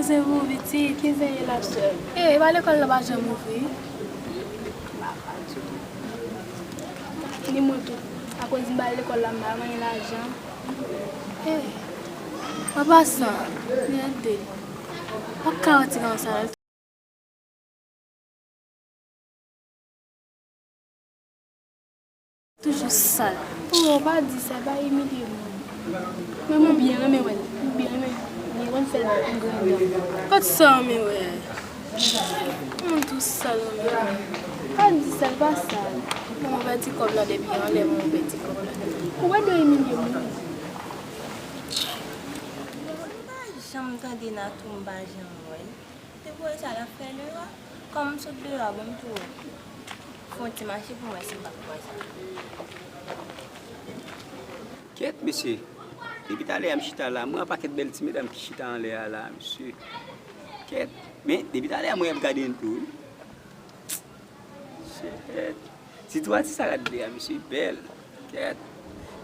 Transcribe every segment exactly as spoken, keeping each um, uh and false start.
Se pou pitit, ki se ye l ap sèvi? E, e pa lekòl la pa janm ouvri. Ni mwen tou. Akoz m pa al lekòl la, m pa genyen lajan. E, an pasan, gade. Ak kawotik an sa. Toujou sal. Oh, pa di sa, pa imilye moun. Men mwen byen renmen wè l. Mwen byen renmen li. Li konn fè l grandè. Kot sa w renmen wè? Moun tou sal renmen wè. Pa di sa, l pa sal. Mwen pèdi kòb la depi anlè, mwen pèdi kòb la. Ou pa dwe imilye moun. Mwen pa janm tande Natou, m pa janm wè l. Te voye sa l ap fè deyò a. Kòm m sot deyò a, bon, m tou fè yon ti mache pou m wè si m pa pran sa. Kèt, mesye. Depi talè a m chita la, m wè yon pakèt bèl ti medam ki chita anlè a la, mesye. Kèt. Men, depi talè a m wè y ap gade m tou, wi. Kèt. Sitou atis sa rad li a, mesye, bèl. Kèt.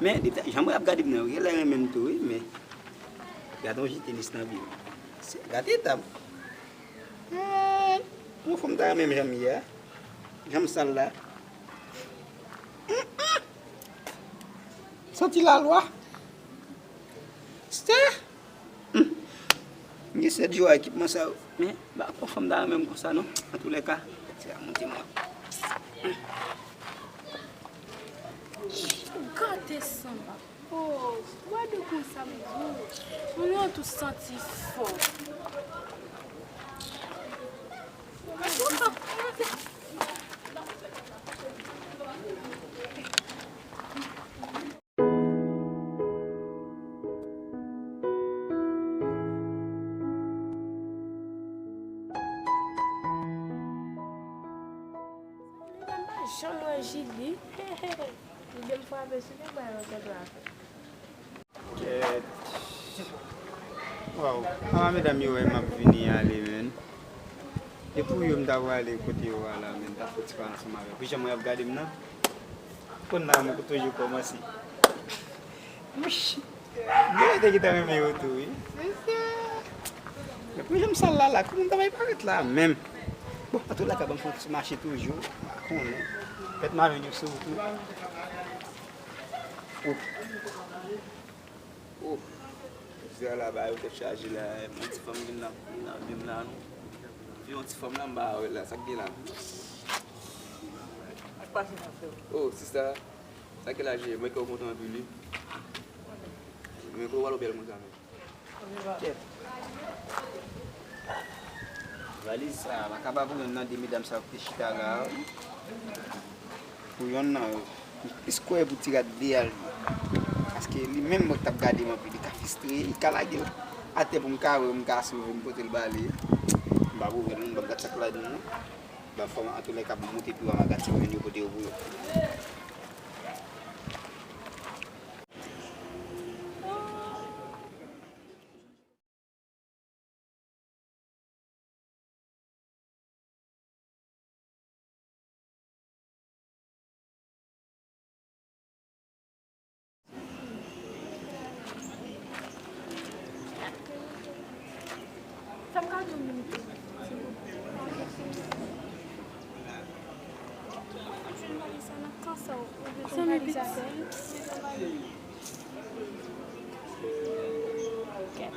Men, depi ta-, jan m wè y ap gade m nan, wi, genlè renmen m tou, wi, men. Gade yon ji tenis nan pye m. Se, gade eta m. Eh, yon fanm ta renmen m jan m ye a. Jan m sal la. Mm, mm. Santi lalwa. Stè. Mm. M gen sèt jou a ekipman sa yo. Men, m pa kwè fanm ta renmen m konsa, non. Antoulèka, se a monte mwen. Gade sa. Oh, gade konsa m gou. Moun yo tou santi fò. Janm wè Jili. Li de m frape sou li, bay yon kèk lafe. Kèt. Waw, ama medam yo wè m ap vini ale, menn. E pou yo m ta prale kote yo a la, menn, ta fè ti pale ansanm avè yo. Pou jan mwen y ap gade m nan. Konn la, mwen toujou kòmanse. Wouch! Gen de ki ta renmen yo tou, wi. Mesye! Men pou jan m sal la, la, kòman m ta bay parèt la menm? Bon, antoulèka, ban m fè yon ti mache toujou. M pa konnen. Pèt m a jwenn yo sou wout, wi. Oh. Oh. Jodi a la, bagay yo tèt chaje la. Yon ti fanm vin nan, vin nan men m la, non. Vin yon ti fanm la, m pa wè la. Sa k gen la? Sa k pase, frè? Oh, sista. Sa ki laj ye? Mwen kwè w kontan anpil, wi. Mwen kwè w pral bèl konsa menm. Kèt. Valiz sa, m pa kapab pou yonn nan de medam sa yo ki te chita la a, wi. Pou yonn nan yo, m plis kwè pou ti rad de a l ye. Paske li menm mwen t ap gade m anpil, li ka fistre, li ka lage l atè pou m ka wè, m ka sove, m pote l ba li. M pa pou wè l, non, m p ap gad sa k ladan l, non. Ban fò m, antoulèka, pou m monte pi wo, m a gad si m jwenn yo pote yo pou yo. Sa m ka di w minit, silvouplè? Ou jwenn valiz sa nan kan sa w, ou bezwen valiz afè? Kèt.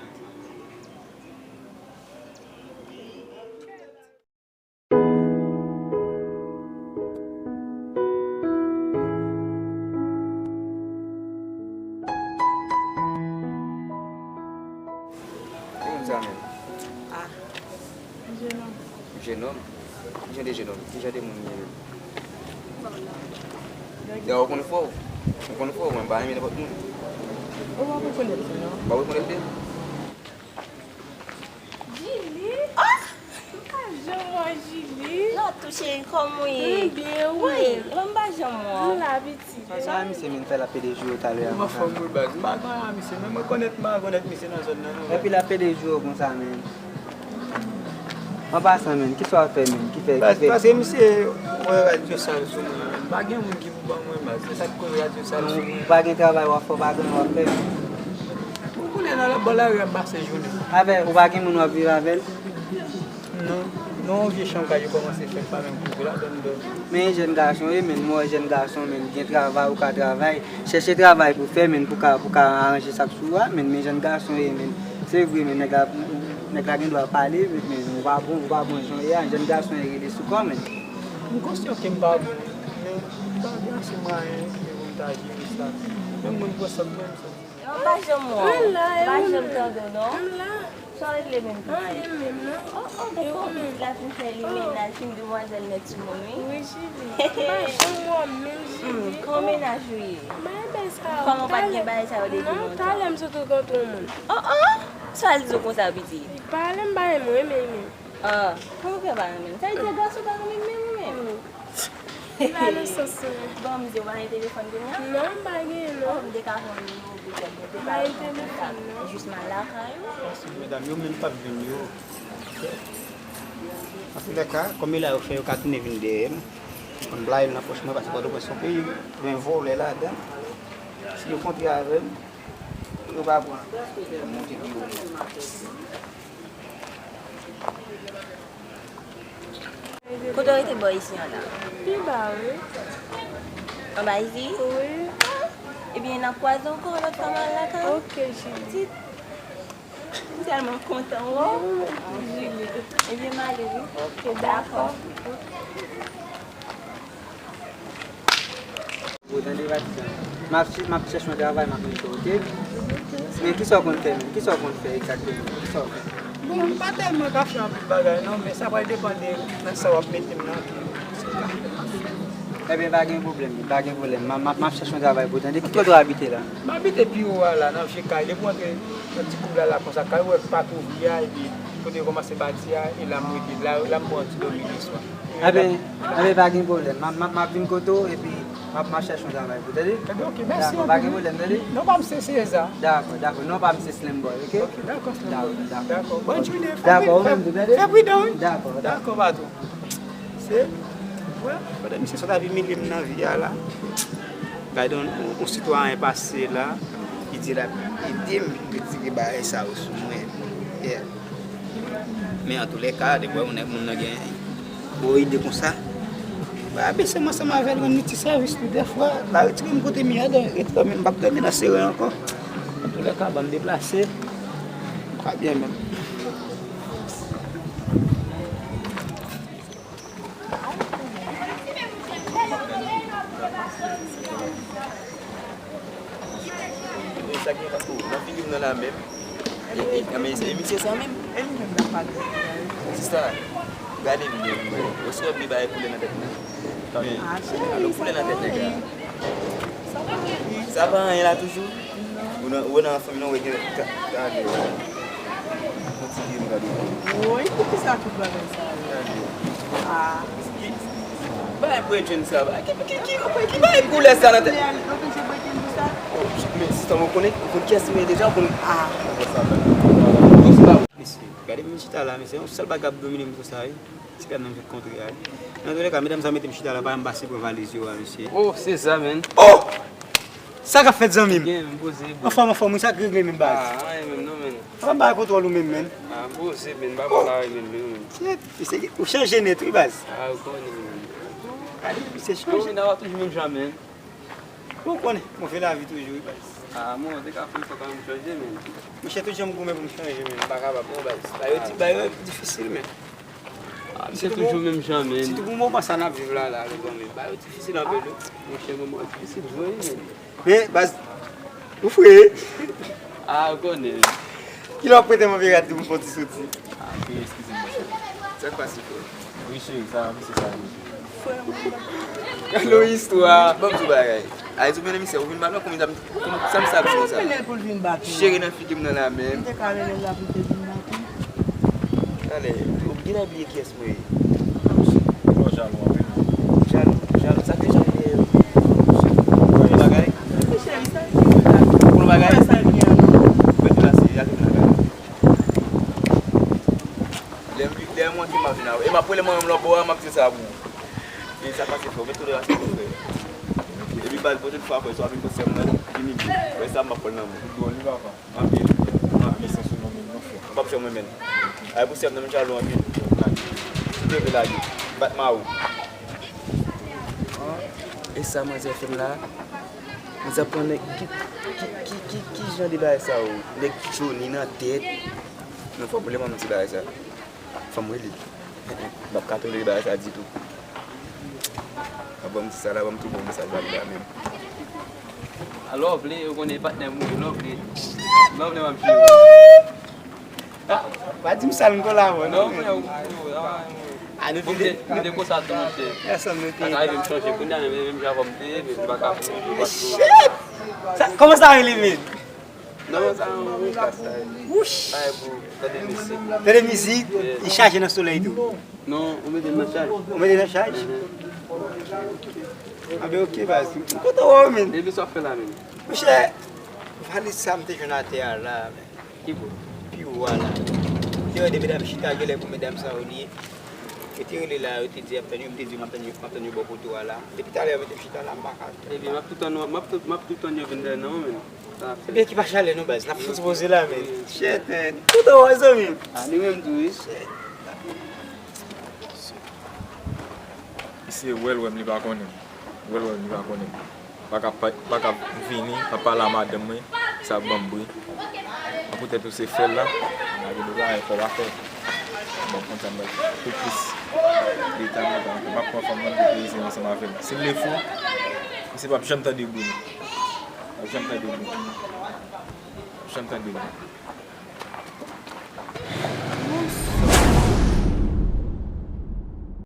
Ki moun sa menm? Ah. Jenòm. Jenòm? Ki jan de jenòm? Ki jan de moun li ye menm? Bon, non. Dayè, ou konn fò? Ou konn fò? Mwen pa renmen nenpòt moun. Ou pa rekonèt li, non? Ou pa rekonèt li? Jili? Ah! M pa janm wè Jili. Natou cheri, kòman w ye? Mwen byen, wi. Wi, mwen pa janm wè w. M la, pitit. Sa, sa misye menm fè l ap pede jou yo talè a konsa. Mwen fò m wi baz. M pa konn a misye, men mwen konèt, m pa konèt misye nan zòn nan, non. Epi l ap pede jou yo konsa, menn. An pasan, menn, kisa w ap fè, menn? Ki fè, ki fè? Paske misye wè radyo sal sou mwen, menn. Pa gen moun ki pou ban mwen baz. Se sa k koz radyo sal sou mwen. Non, ou pa gen travay w ap fè, w pa gen w ap fè, menn. Jounen nan bò lari a m pase jounen. Avè, ou pa gen moun w ap viv avè l? Non, non, yon vye chanpay yo kòmanse fè m pa menm kouri ladan m dòmi. Men jèn gason wi, men mwen jèn gason, men gen travay, ou ka travay, chèche travay pou fè, men pou ka, pou ka aranje sa k sou ou a, men, men jèn gason wi, men se vre, men nèg la, nèg la gen dwa pale, men ou pa bon, ou pa bon jan w ye a, jèn gason e rele sou kò, men. M konsyan ke m pa bon, men m pa gen ase mwayen pou m ta jere sa. Menm mwen m pran sant mwen, m santi. Yo, pa janm wè w. Mwen la, e ou menm? Pa janm tande w, non. Mwen la. Sa w regle menm, pitit? Anyen menm, non. Oh, oh, e ou menm? Pitit la fin fè li mennaj, fin demwazèl nèt sou moun, wi. Wi, Jili. Mwen pa janm wè w menm, Jili. Hmm, kòman mennaj ou ye? Mwen bay sa yo. Kòman w pa t gen bagay sa yo depi lontan? Non, talè m sot rankontre yon moun. Oh, oh! Sa l di w konsa, pitit? Li pale m bay mwen, men, men. Ah, kòman w fè pa renmen l? Sa vle di gason pa renmen l menm, ou menm? Hmm. Li pa nan sans mwen. Bon, m di w pa gen telefòn kounye a? Non, m pa genyen, non. Oh, m te ka fè yon nimewo pou tèt mwen. M pa gen telefòn, non. Jis m al lakay ou. Paske medam yo menm p ap jwenn yo. Antoulèka, kòm e la yo fè, yo ka tounen vin dèyè m. Konn blayi l nan pòch mwen, paske Pòtoprens se yon peyi ki gen vòlè ladan. Si yo kontre avè m, yo pa pran. Yo monte pi wo. Kote w rete bò isi an la? Pi ba, wi. Anba isi? Wi. Ah! Ebyen, n ap kwaze ankò lòt fwa m al lakay ou. Ok, Jili. Ti, m tèlman kontan wè w. Mwen menm tou, Jili. Ebyen, m ale, wi. Ok, dakò. Ou tande, patizan? M ap, m ap chèche yon travay, m ap mete w, oke? Men kisa w konn fè menm? Kisa w konn fè egzakteman? Kisa w konn fè? Bon, m pa tèlman ka fè anpil bagay non, men sa pral depann de nan sa w ap mete m nan ke m ka fè. Ebyen, pa gen pwoblèm, pa gen pwoblèm. M ap, m ap, m ap chèche yon travay pou ou, tande? Ki kote w abite la? M abite pi wo a la, nan vye kay. Depi w antre nan ti koub la, la konsa, kay ou wè k pa twò vye a, epi kote yo kòmanse bati a, e la m rete, la, la m pran ti dòmi leswa. Enben, enben, pa gen pwoblèm. M ap, m ap, m ap vin kote w, epi m ap, m ap chèche yon travay pou ou, tande? Enben, ok, mèsi anpil. Dakò, pa gen pwoblèm, tande? Non pa m se Seza. Dakò, dakò. Non pa m se Slim Boy, oke? Ok, dakò, Slim Boy. Dakò, dakò. Dakò, ou menm tou, tande? Dakò, ou menm tou, tande? Fè pridan, wi. Dakò, dakò. Dakò, patwon. Se, wè, pandan misye sot ap imilye m nan vi a la, gade yon, yon, yon sitwayen pase la, li di l ap ede m retire bagay sa yo sou mwen. Yeah. Men antoulèka, depi w wè moun nan gen bon ide konsa, ba, abese m ansanm avè l, rann li ti sèvis tou dèfwa. L a retire m kote m ye a, dòmi, m p ap dòmi nan seren ankò. Antoulèka, ban m deplase. Pa byen menm. E sa gen nan figi m nan la menm. E, e, e, men se misye sa menm. E li menm nan pa gen. Sista, gade m byen, mwen. Ou sou wè m gen bagay koulè nan tèt mwen. Men, alò koulè nan tèt nèg la. Sa pa anyen la toujou? Ou nan, ou nan fanmi nan, ou gen ka-, gade. Yon ti vye m gade. Woy, poukisa tout bagay sa yo? Gade. Ah. Ki, ki bagay bredjenn sa? Ki, ki, ki, ki bagay koulè sa nan tèt? Li anpeche bredjenn pou sa? Oh, men sista, mwen konnen, ou konn kiyès mwen ye deja, ou konnen. Ah. Bon, se pa ou. Mesye, gade m chita la, mesye, yon sèl bagay ap domine m konsa, wi. Ti pèp nan m fèk kontre a, wi. Nan toulèka, medam sa mete m chita la, pa m pase pran valiz yo a, mesye. Oh, se sa, menn. Oh! Sa k ap fèt, zanmi m? Byen, m poze, bro. Anfòm, anfòm, wi, sa k regle menm, baz? Ah, anyen menm non, menn. Apa m pa kontwòl ou menm, menn? Ah, m poze, menn, m pa pale avè menn, menn. Shit, misye, ou chanje nèt, wi, baz. Ah, ou konnen, menn. Gade, misye chanje. Chanje nan, w ap toujou menm jan, menn. Ou konnen, move lavi toujou, wi, baz. Ah, mwen, te ka fè fò kanmenm chanje, menn. Monchè, tout jan m goumen pou m chanje, menn, m pa kapab, non, baz. Bagay yo di, bagay yo difisil, menn. Ah, misye toujou menm jan, menn. Sitou pou moman sa n ap viv la, la, le zanmi. Bagay yo difisil anpil, wi. Monchè, moman an difisil vre, wi, menn. Men, baz, ou fre. Ah, ou konnen. Kilè w ap prete m yon vè rad tou pou m fè yon ti soti? Ah, ok, eskize m, monchè. Sa k pase, frè? Wi, cheri, sa, misye sa, wi. Frè mwen. Gade yon istwa. Ban m di w bagay. Ayiti, ou mennen misye, ou vin ba l konbyen zam, konbyen zam sa ap di konsa? Ou mennen l pou l vin bat ou. Cheri nan figi m nan la menm. Li te ka mennen l la pou l te vin bat ou. Talè, ou genlè bliye kiyès mwen ye. Ou jalou anpil. Jalou, jalou, sa k te jalou dèyè yo? Ou konnen bagay? Ou konnen bagay? Mwen deplase, y al vin lakay. Lè m, lè m rantre, m ap vin avè w. E m ap rele mwen menm lòt bò a, m ap di sa pou ou. E sa pase, frè, ou gen tolerans pou frè. Epi baz, pwochèn fwa, frè, si w ap vin konsèy mwen, vini byen. Frè, sa m p ap pran l nan men w. Bon, li pa pran. Anpil. Mwen p ap janm renmen l. Ay, pou sèm nan, m jalou anpil. Kite vle lage. Bat ma ou. E sa manzè fè m la? Manzè ap pran nèg ki, ki, ki, ki, ki jan de bagay sa yo? Nèg Johnny nan tèt. Non, fò pou lè m ti bagay sa. Fò m rele. M ap ka tolere bagay sa ditou. Avan m di sa la, ban m tou bon mesaj la, la menm. A Lovely, ou konnen patnè m wi, Lovely. Lovely, m ap jwe. Ah, pa di m sa ankò la, mwen. Non, men, ou, ou, ah, nou te, nou te konsa tou, monchè. Sa ka rive m chanje kounye a, men menm jan avè m te ye, men m pa ka fè yon jou pa tou. Shit! Sa, kòman sa rele, men? Non, sa yon wi, sa, sa. Wouch! Sa e pou tande mizik. Tande mizik, li chaje nan solèy tou. Non, ou mete l nan chaj. Ou mete l nan chaj? Mhm. A ben, ok, baz. M kontan wè w, men. Epi sa w ap fè la menm? Monchè, valiz sa m te jwenn atè a la, men. Ki bò? Pi wo a la. Te wè de medam chita, genlè pou medam sa yo li ye. Yo te rele la, yo te di y ap tann yo, m te di yo m ap tann yo, m ap tann yo bò kote w a la. Depi talè yo mete m chita la, m pa ka. Epi m ap tou tann, m ap tou, m ap tou tann yo vin dèyè nan ou menm. Sa ap fè. Ebyen ki pa chalè non baz, n ap fout poze la, men. Shit, man. Tout an wè, zanmi. A, li menm tou, wi. Shit. Misye wè l wè m, li pa konnen. Wè l wè m, li pa konnen. Pa ka pa, pa ka vini, pa pale a madanm mwen, sa ap ban m bri. An poutèt ou se frè l la, lage do la, fò w pa fè. Bon, konn sa m bay pou plis detay, m ap pran fanm nan pou peyizan ansanm avè m. Si m vle fou, misye p ap janm tande bri. P ap janm tande bri. P ap janm tande bri.